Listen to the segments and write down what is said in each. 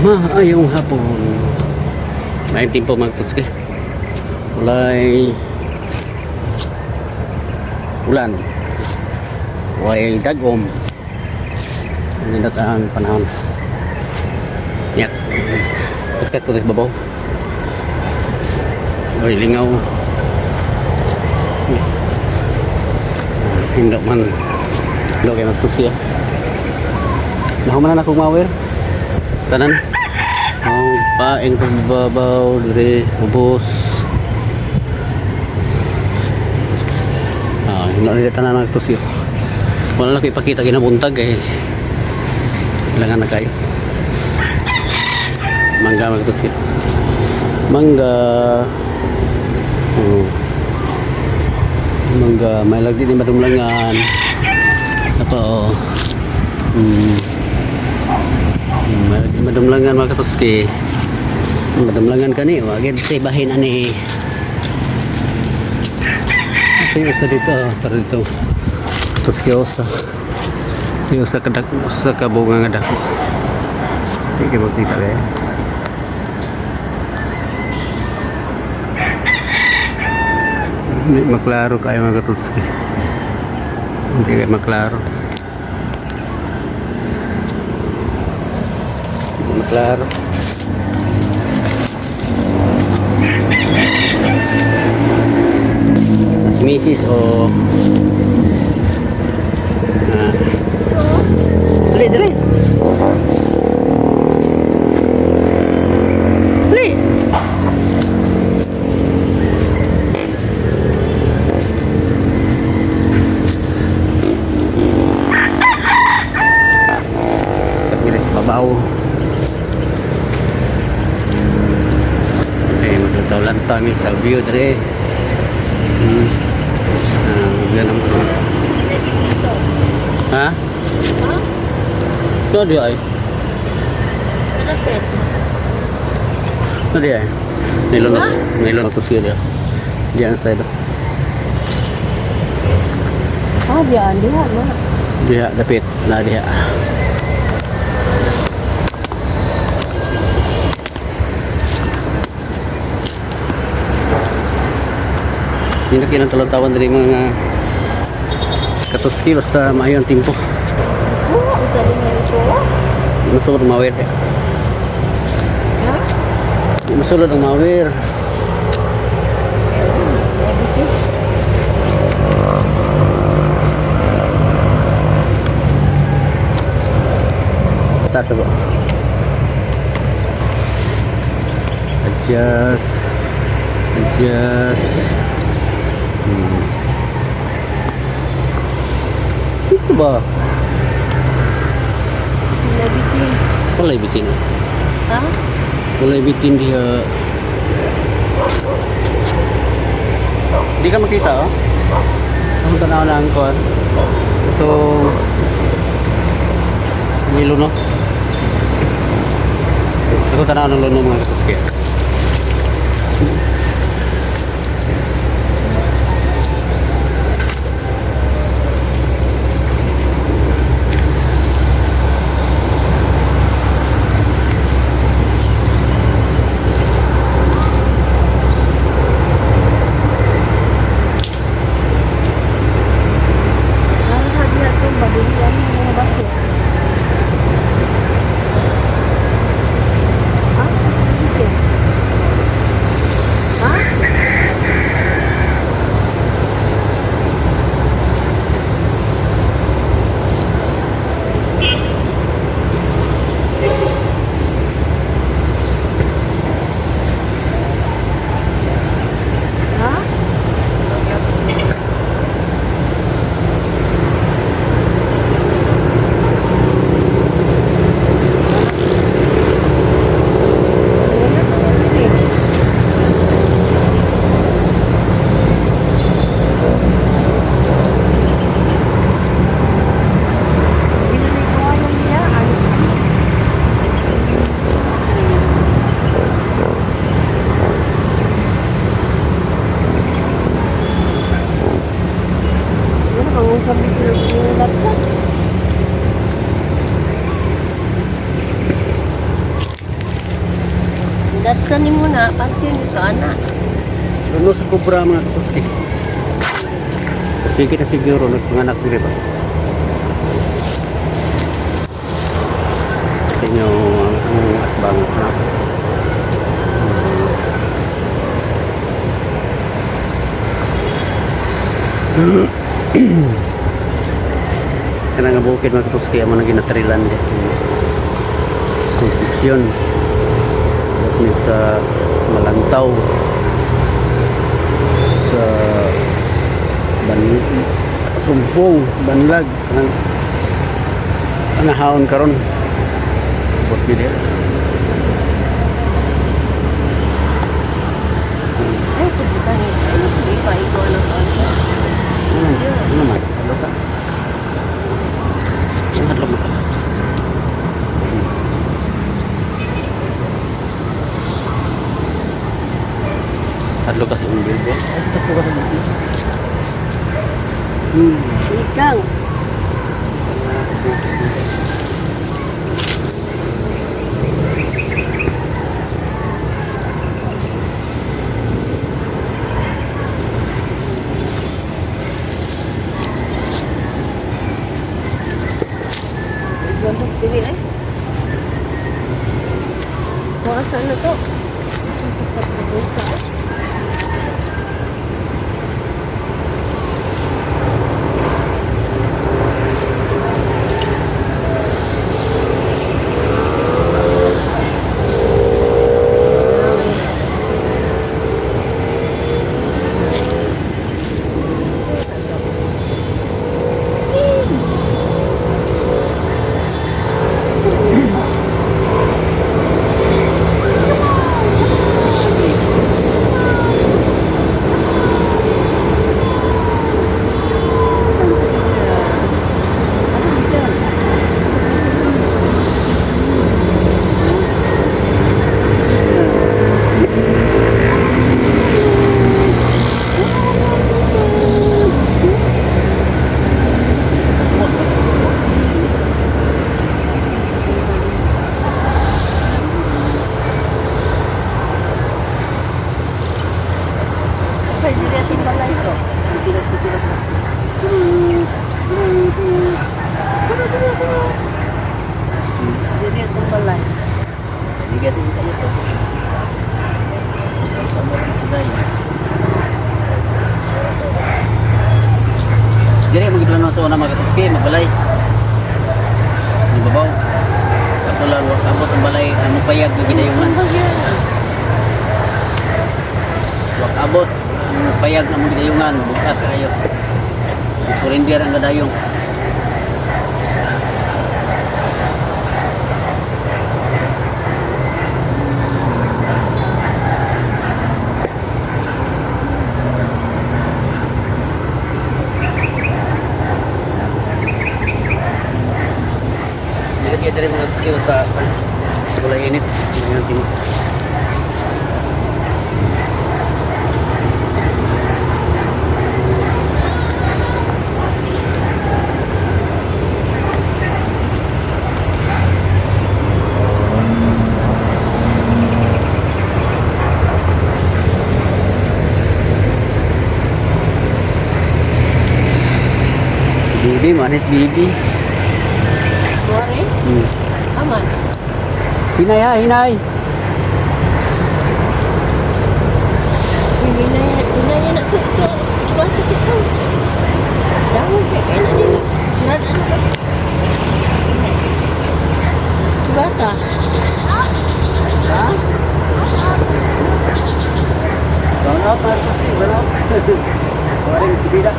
Maayong hapon. 19 po, mga katuski. Walay ulan. Walay dagom. Nindot ang panahon. Yak. Kutkot ko sa babaw. Uy, lingaw. Ah, hindot man. Hindot kay magtusi ah. Nahuman na akong mawer. Tanan. Oh, paing ko babaw dire ubos. Ah, hindot nila tanan mga katuski. Wala lang ko ipakita ginabuntag eh. Kailangan na kayo. Mangga, mga katuski. Mangga. Oh. Mangga, may lagdi ni madumlangan. Ito oh. May lagdi madumlangan, mga katuski. Madumlangan kani, wagid sa bahin ani. Ito yung isa dito, oh. Tara dito. Katuski usa. Yung usa ka dako, usa ka bunga nga dako. Di kayo makita ba? Hindi maklaro kayo, mga katutski. Hindi kayo maklaro. Hindi maklaro. Si Mrs. o ah. Dali, dali. Dali. Kami sa babaw. Okay, maglantaw-lantaw mi sa view dire. Ah, yan ang Ha? Ha? Ito di ay. Bakit? Ito di ay. Nilon na nilon to siya diya. Diyan sa ito. Ah, diyan, diyan. No? Diha dapit na diha. Hindi na kinang talantawan diri, mga katuski, basta maayo ang timpo. Oo, ito rin na ito. Masulod ang mawir eh. Ha? Di masulod ang mawir. Diabetes. Taas ako. Adjust. Adjust. Dito ba? Sila bitin. Walay bitin. Ha? Walay bitin diha. Di ka makita oh. Ang tanaw na ang kuwan. Ito Nilo no. Ako tanaw ng luno, mga katuski. Ang sabi na itong bagay, yan yung mga bakit. Ah, bitin. Latan ni mo na, pansin ito, anak. Luno sa kubra, mga katuski. Sige na siguro nagpanganak diri ba? Sa inyo ang atbang na. Kanang nga bukid, mga katuski, amo na ginatrilan di. Concepcion. That means sa Malantaw, sa ban Sumpong, Banlag, kanang anahaon karon bot mi diha. Ay, kubutan ni. Ay, hindi pa ikaw na ko. Ano ano man hadlok ka? Ang hadlok mo ka. Hadlok ka sa imong bilbo. Ay, hadlok ka sa bilbo. Ikaw. Gambot dili eh. Mga saan na to? Sa pagkabuka eh. Pwede natin pala ito. Tigilas, tigilas na. Tara, tara, tara. Dili itong balay. Bigyan din sa ito. Dili mo giplano sa una, mga katuski, mabalay. Ang babaw. Kaso lang wa abot ang balay ang payag nga gidayungan. Wa abot ang payag nga among gidayungan, bukat kayo. Surrender ang gadayong. Dili kay diri, mga katuski, basta wala init. Ngayon tingin. Bibi, manis bibi. Kuwari? Aman. Hinay ha, hinay. Hinaya, hinaya na to. Ito, ito, ito, ito. Dahon kay kay na nila. Surat ano ba? Bata. Ha? Burn out, mga katuski, burn out. Waring si Bida.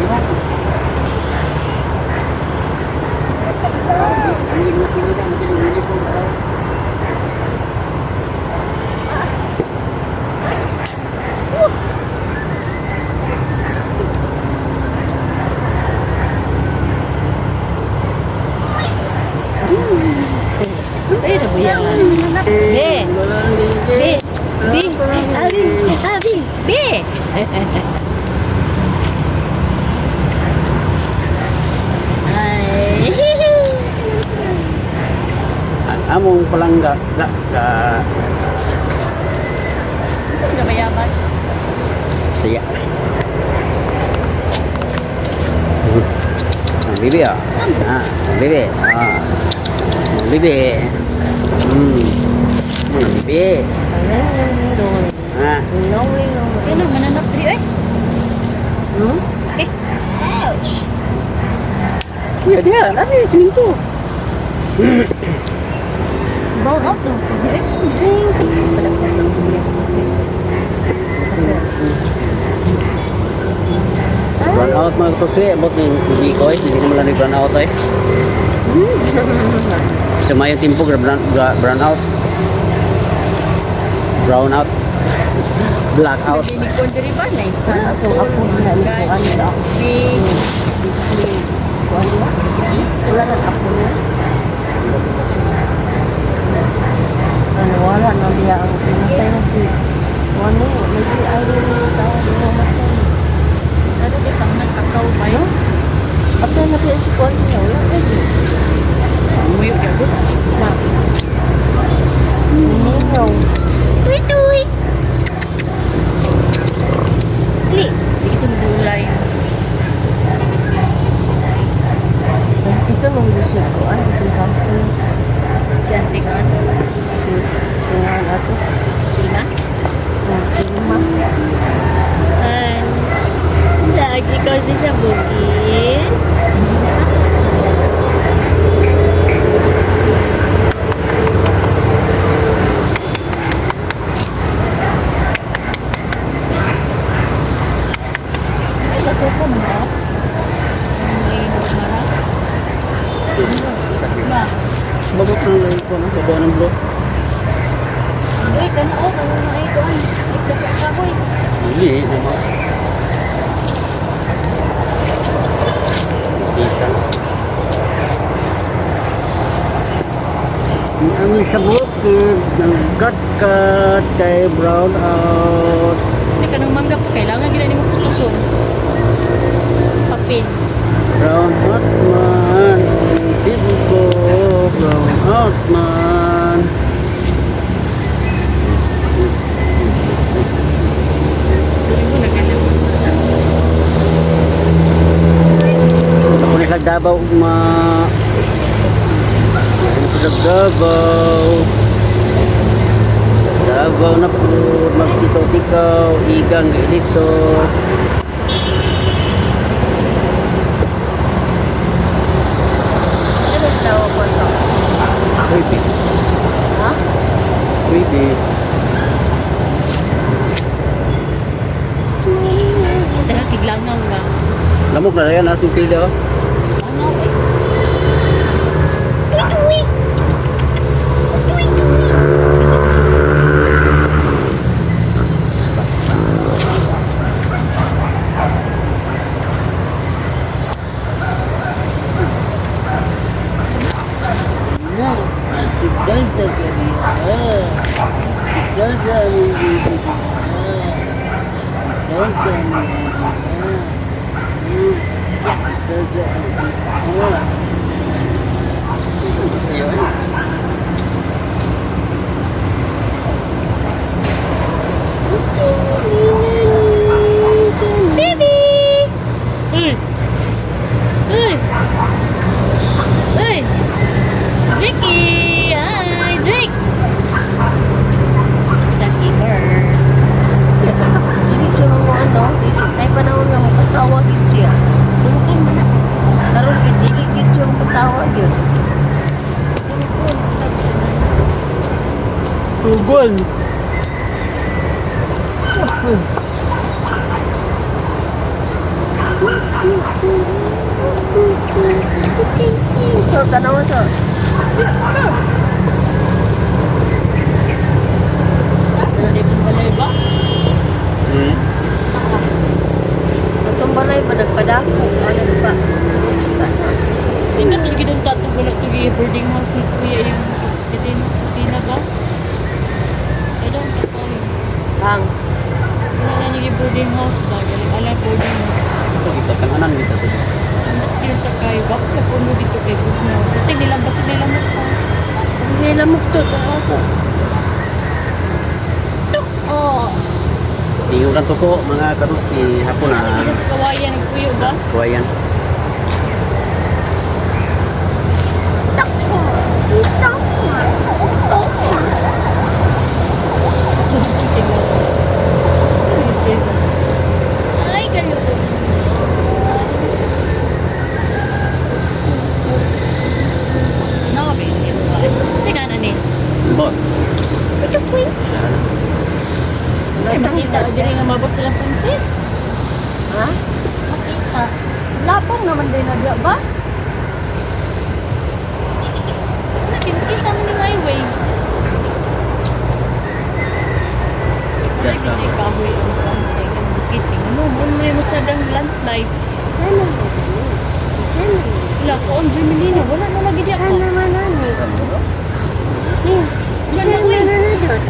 Iwan. Ang mga sinila, ang mga uniform daw. Ay, rabuyan. B. B. B. Abi. Abi. B. Ay. Among palangga ga ga. Saan ka mayaman? Siya. Ang bibi ah. Ah, ang bibi. Ah. Ang bibi. Ang bibi. Ah. Yan ang mananap diri ay. Eh. Ouch. Iya dia, nari siminto. Brown out daw. Eh. Run out mga tutsi, abot ni Bikoy, hindi naman lang run out eh. Sa mayong timpo, brown out. Brown out. Black out. Nagdinig ko diri ba? Nice. Sana Ako, ako na ni kuan sa ako. Kuan ba? Wala na ako na. Ano, wala na diya ang pinatay na si kuan mo. Lagi ay rin sa ako mamatay. Ano di pang nagkakaw ba yun? Patay na diya si kuan niya. Wala na diya. Muyo gyud. Na. Ningaw. Tuy tuy. Kli, di kasi magulay. Ito nung si kuan si Hansen. Si Ante kan. Si kuan ato. Sina. Si Lima. Ay. Lagi ka din sa bukid. Ay, lasok ko mo. Ay, marap. Ba? Babot ng layo ko, no? Babaw ng blue. Uy, kana oh, kana na ay kuan. Ay, dako kahoy. Hindi, naman. Kita. Ang sa bukid, nagkat kay brown out. Hindi ka nang mangga kailangan gina nimo putuson. Papel. Brown out man, isip ko, brown out man. Tuloy mo nagkasya. Ako ni kag Davao ma. Ako ni kag Davao. Davao na po, magtikaw-tikaw, igang dito. Ano ba tawag ko ito? Freebies. Ha? Freebies. Dahil kiglangaw nga. Lamok na yan, ating pila oh. Langaw eh. Tuy tuy. Tuy tuy. Dansa ka niya. Dansa ang baby. Dansa ang baby. Dansa ang baby. Sa'yo, ano? Baby! Uy! Uy! Uy! Ricky! Hi! Drake! Sa keeper. Dili siya mga ano. Ay panahon nga makatawag yun siya. Tungkol man ako. Karon kay dili gyud siya makatawag yun. Tugon. So, tanaw to. Sa dito balay ba? Atong balay ba nagpadako? Ano ba? Tingnan talaga doon tatong wala ito yung boarding house ni Kuya yung dito yung kusina ba? Kaya daw ang tatay. Ang Wala na yung boarding house ba? Galing ala boarding house. Ito, kita tanganan dito. Ang yung takay, bakit ka puno dito kay Bugno? Buti nilang basta nila mo pa. Hindi lamok to. Ako. Oh. Tingog lang to ko mga katutsi hapon na. Isa sa kawayan nagpuyo ba? Kawayan. Ay, kalupot. No, baby. Sige na ni. Bot. Ito po. Ay, makita. Dili nga mabot silang princess. Ha? Makita. Lapong naman din na diya ba? Wala, kinakita mo ng highway. Wala, hindi kahoy ang pantay. Ang bukid. Tingnan mo, mo yung masadang landslide. Ano mo? Ano? Wala ko ang Germelina. Wala na lagi diya ko. Ano man ano? Wala na, uy. Ano na dot?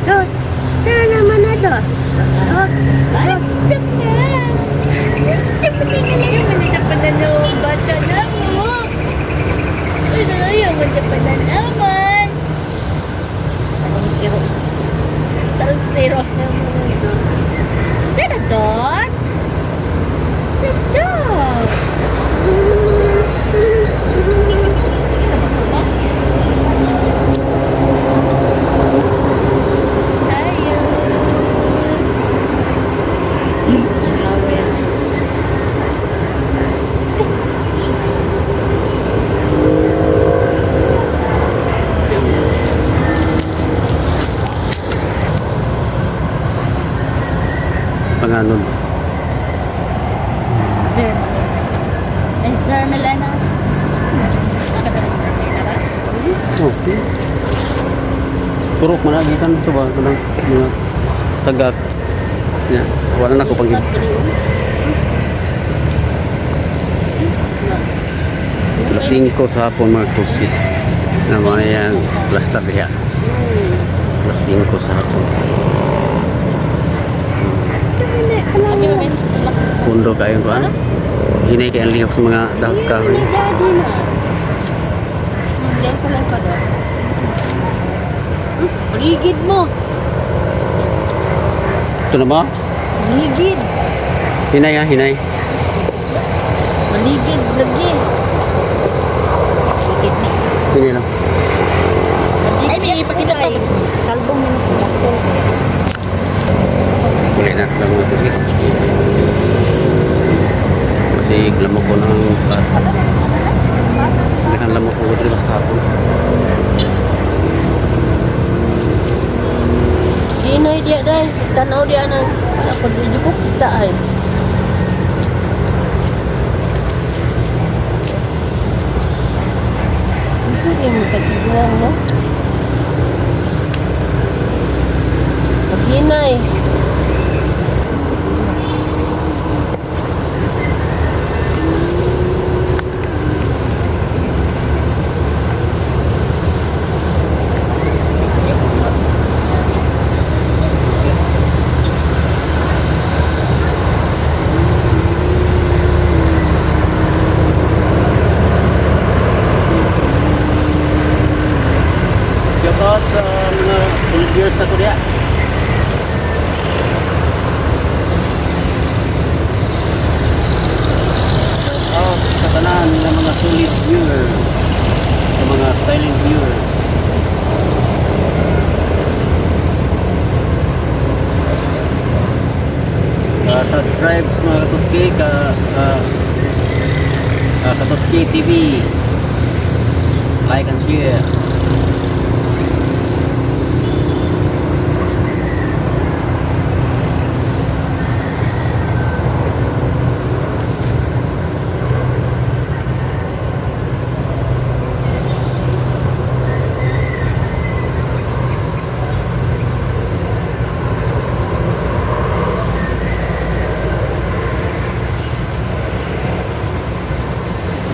Dot. Ano naman na dot? Dot. Ay, stop na! Stop na nga yung manita pa na no, bata na mo. Ano, yung manita pa na naman. Anong zero? Anong zero? Is that a dog? It's a dog! Sige na, ba? Tayo. Flower. Panganod. Sir. Ay, Sir Melena. Okay. Turok man gikan to ba kanang mga tagak. Ya, wala na ko pang Alas 5 sa hapon mga tutsi. Na mga yan, plaster diha. Alas 5 sa hapon. Pundo kayo ko ano? Hinay kay ang lihok sa mga dahos kahoy. Daddy na. Diyan ko lang pa dot. Ligid mo. Ito na ba? Ligid. Hinay ha, hinay. Maligid lagi. Hinay lang. Ay, may ipakita pa kasi. Kalbong na sila ko. Uli na sila mga tutsi. Kasi lamok ko ng bata. Daghang lamok ko diri sa hapon. Ginay dia day. Tanaw dia nang para ko di ko kita ay. Gusto din mo tagiguan mo? Paginay. Shout out sa mga soldiers na ko diya. Shout out sa tanan ng mga solid viewer, sa mga silent viewer. Subscribe sa mga Katutski ka Katutski TV. Like and share.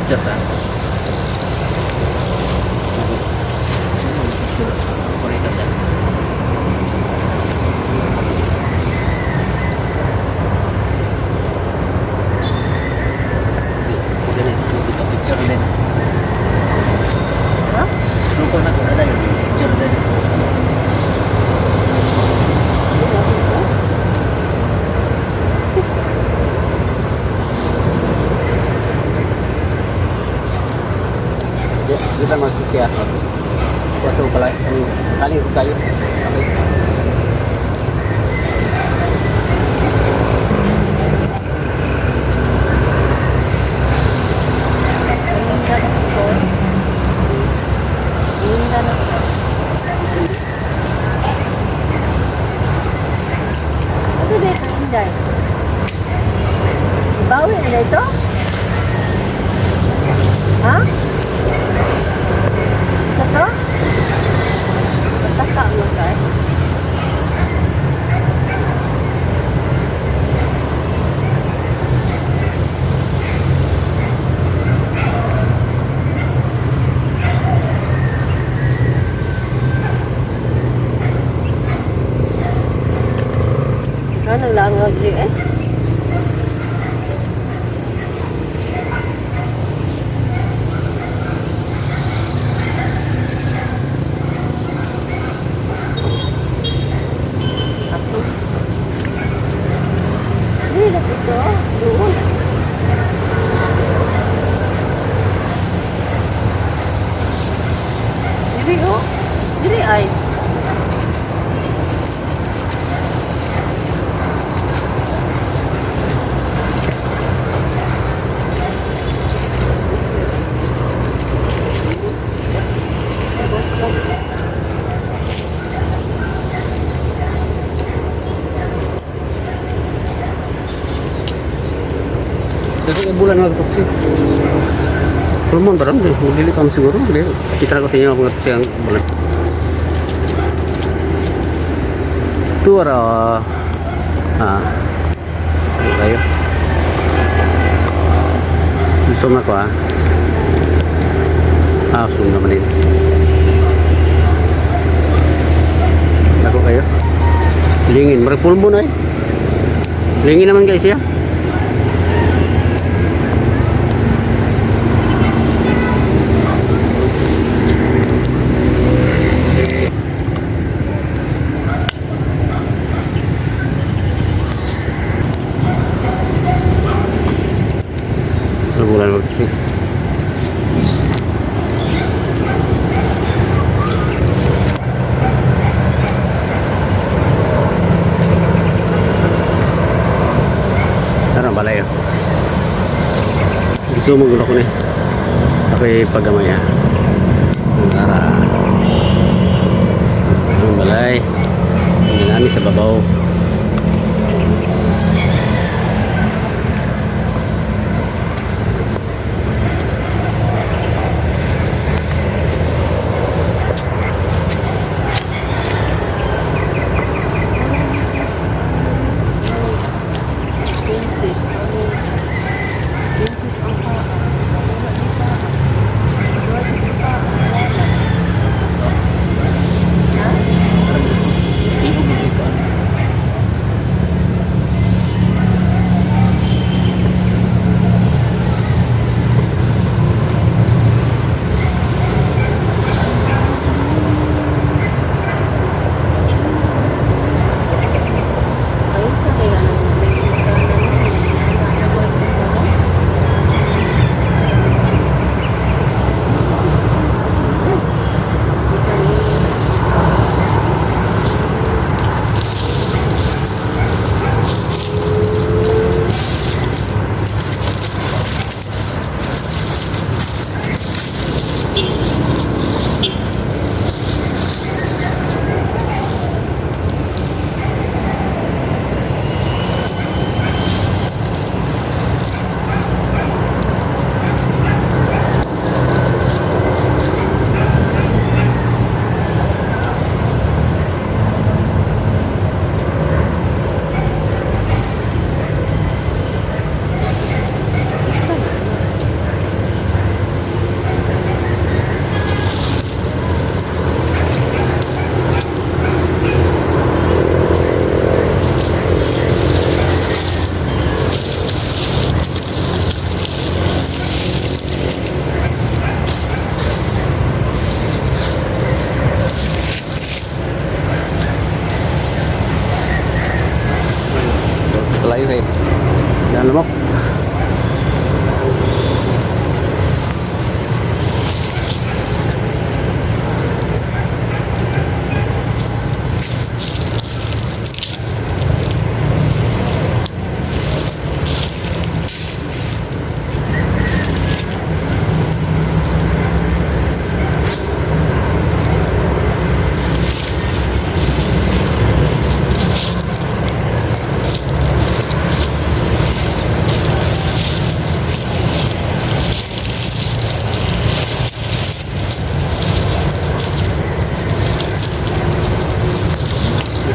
Chat ah. Di, di ta magtusiya. Kuwaso pala. Kaling ko kayo. Okay. Paninda na ko. Paninda na ko. Ano ba yung paninda? Bawi na ito? Ha? Ito to? Pataka mo ka eh. Ano lang ang eh? Ako. Hindi na ito. Doon. Diri oh. Diri ay. Kasi kay bulan magtusi. Pulmon ba ron? Dili pa siguro. Dili. Kita ko sa inyo kung ang bulan. Tura. Ah. Ano kayo? Zoom ako ah. Ah, zoom naman din. Ako kayo. Lingin. Marag pulmon ay. Lingin naman guys ya. Ano bulan magtusi? Tara, balay oh. Gusto mo gulo ko ni. Ako'y paggamay ah. Tara. Ang balay. Ang namin sa babaw. Princess. Ano? Princess ang paa. Wala di pa. Wala di pa. Wala na. Ha?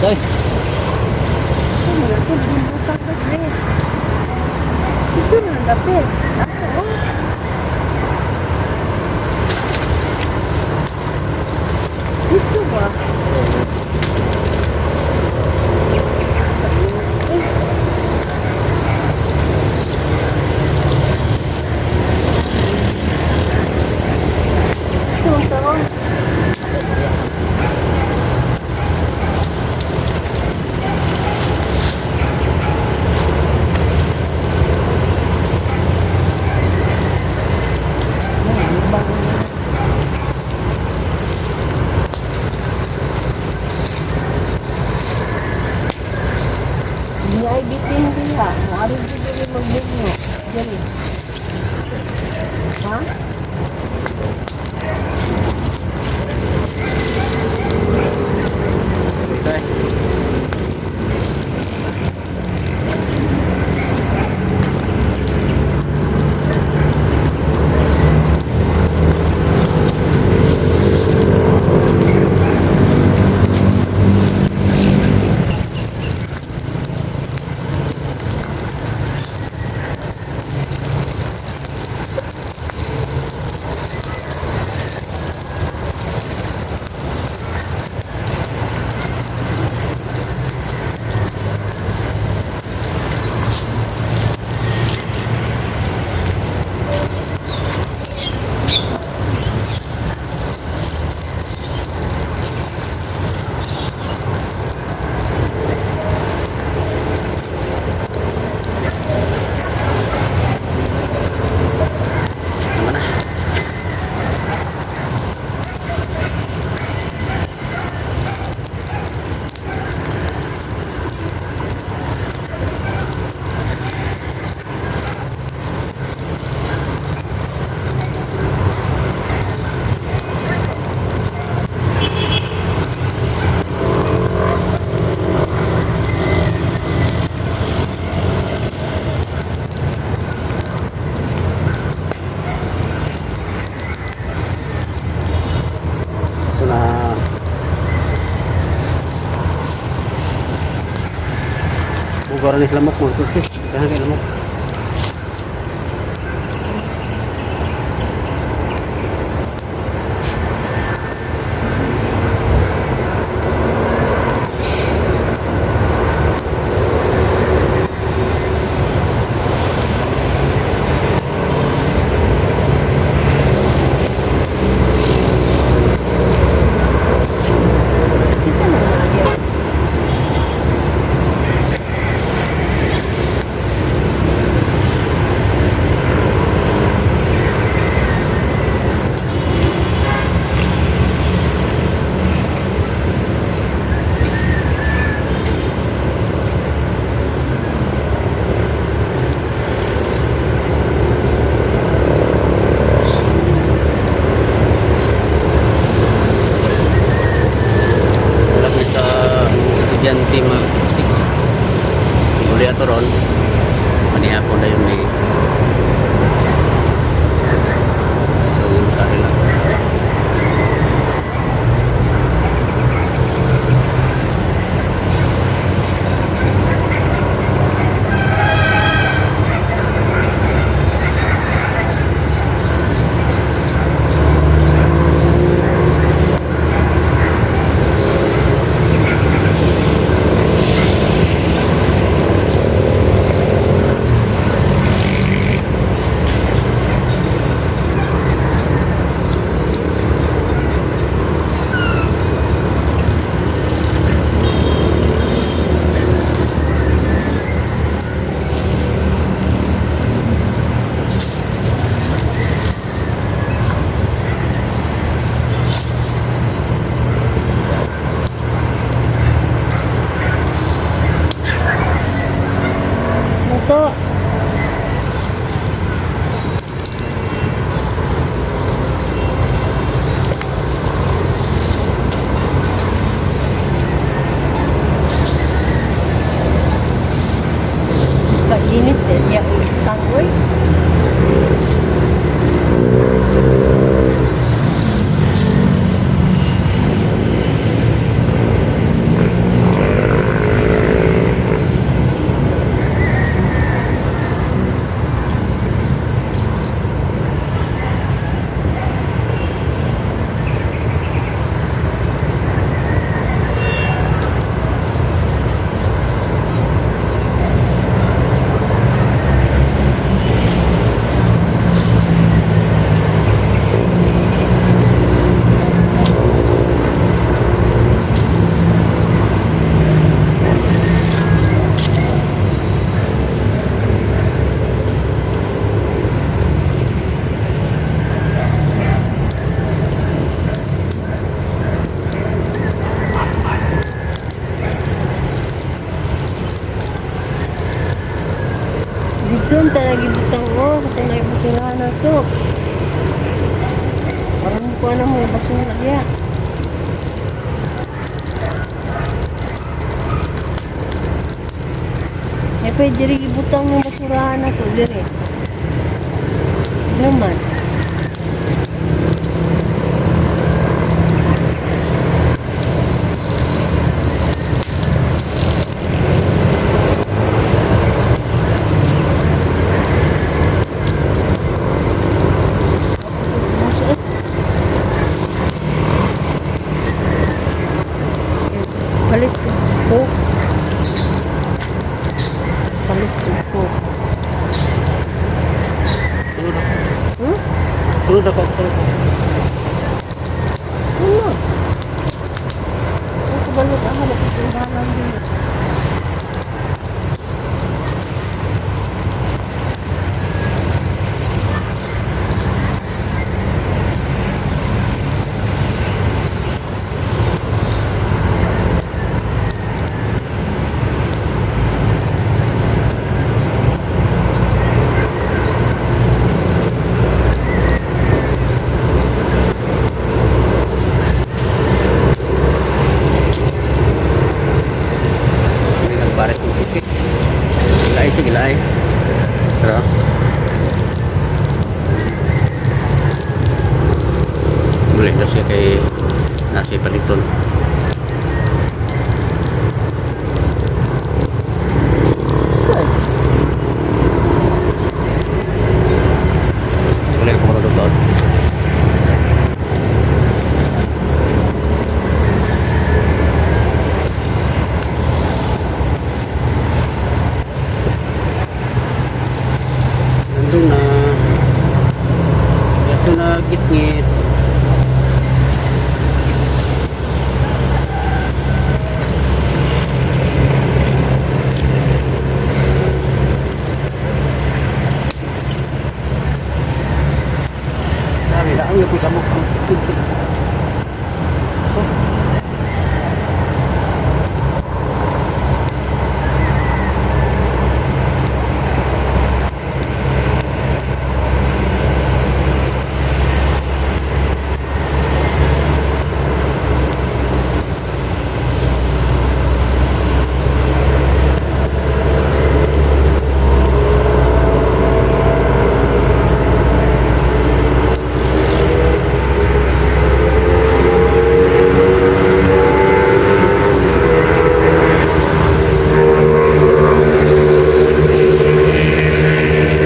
Tay. Ano na ito? Butang na dre. Ito na ang dapit. Ako, oh. Dito ba? Ito, sarong. Hindi ay bitin diha. Muari di dili magbinyo. Dili. Ha? Tay. Tama na. So na Bugor ni lamok mo ito. Kaya kay lamok. Kita na nga. Kuha na mo yung basura niya. Eh, pwede rin ibutang yung basurahan na to, dire. Naman. Palit ko. Palit ko. Tulod ako. Hmm? Tulod ako. Tulod ako. Ano? Ang kabalot ako, makitindahan din. May nagbares ng ticket. Gilay sa gilay. Tara. Muli na siya kay nasa paliton. Muli ako marunong doon. Nandun na. Ito na gitngit. Dami na ang yapul ka mo. So,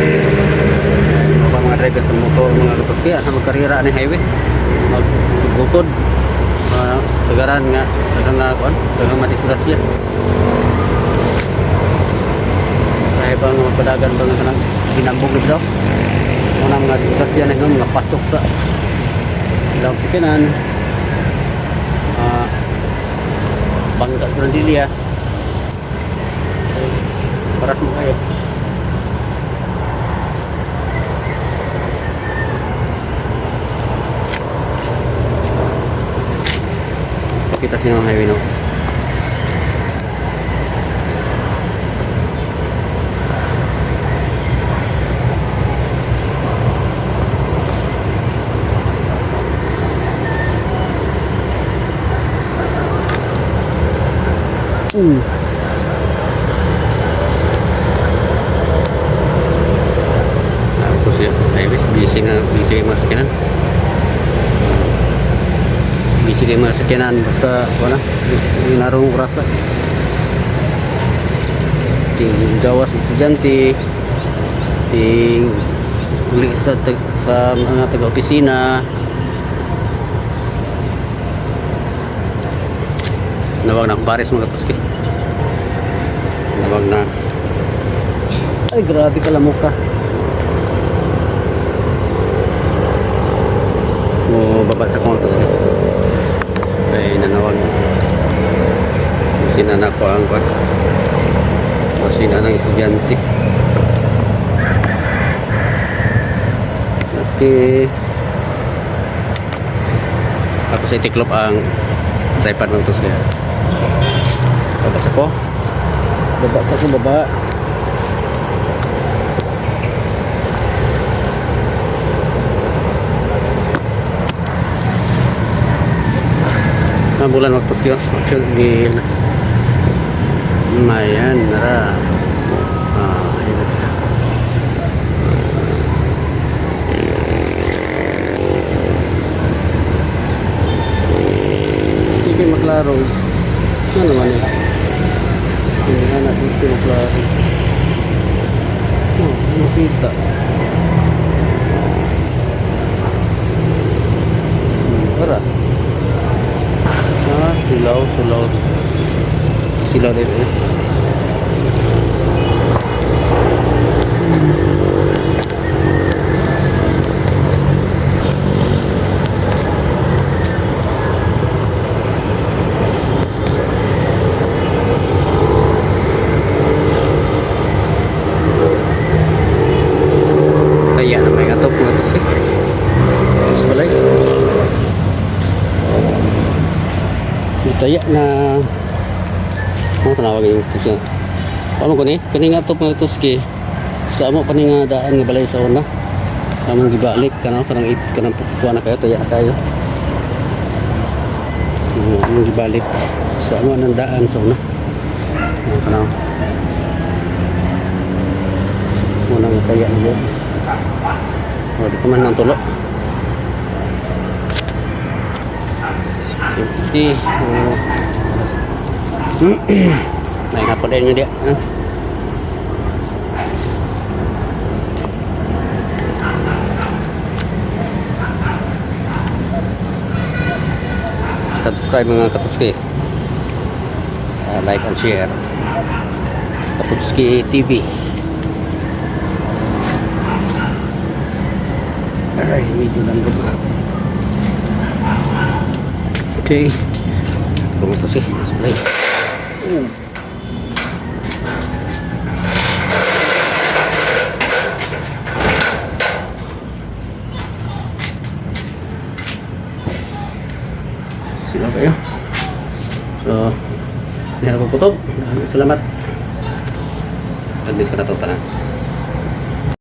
Ayan, mga mga driver sa motor, mga lutos kaya sa magkarera ni highway. Magbukod. Sagaran nga, daghang nga kuan, daghang madisgrasya. Kaya bang magpadagan ba nga kanang ginambog na daw? Una mga disgrasya na yun, mga pasok sa ilang sikinan. Bangga sa Brandilla. Paras mo kayo. Pakita siya ng highway, no? Ito siya, highway. Busy na, busy yung mga sakyanan. Busy kayo mga sakyanan. Basta, wala. Narong oras ah. Ting gawas estudyante. Ting uli sa mga taga-opisina. Nawag na ang pares mga katuski. Nawag na. Ay, grabe ka lamuka. Mo baba sa kong tuski. Ay nanawag. Sinana ko ang kwan. O sinana ng estudyante. Okay. Ako sa itiklop ang tripod ng tuski. Baba sa ko. Baba sa ko, baba. Ah, bulan waktu siya. Action di Mayan nara. Ah, ayun na siya. Hindi maklaro. Ano naman eh? Hindi na natin siya maklaro. Oh, makita. Tara. Ah, silaw, silaw. Silaw din eh. Kaya na may atop nga to si. Sa balay. Taya na ano tanawag yung tusi. Ano ko ni? Kani nga atop nga tuski. Sa amo pa ni nga daan nga balay sa una. Among gibalik kanang kanang it kanang kuha na kayo, taya na kayo. Oo, among gibalik sa amo nang daan sa una. Ano kanang muna nga taya na yun. O, di pa man nang tulo. Sige. Oh. May nga po din yun diya. Ah. Subscribe, mga katuski. Ah, like and share. Katuski TV. Ay, medyo landog. Okay. Pumunta si Supply. Oh. Sila kayo. So, hindi na kutob. Salamat. Taglis ka na ito, tanan.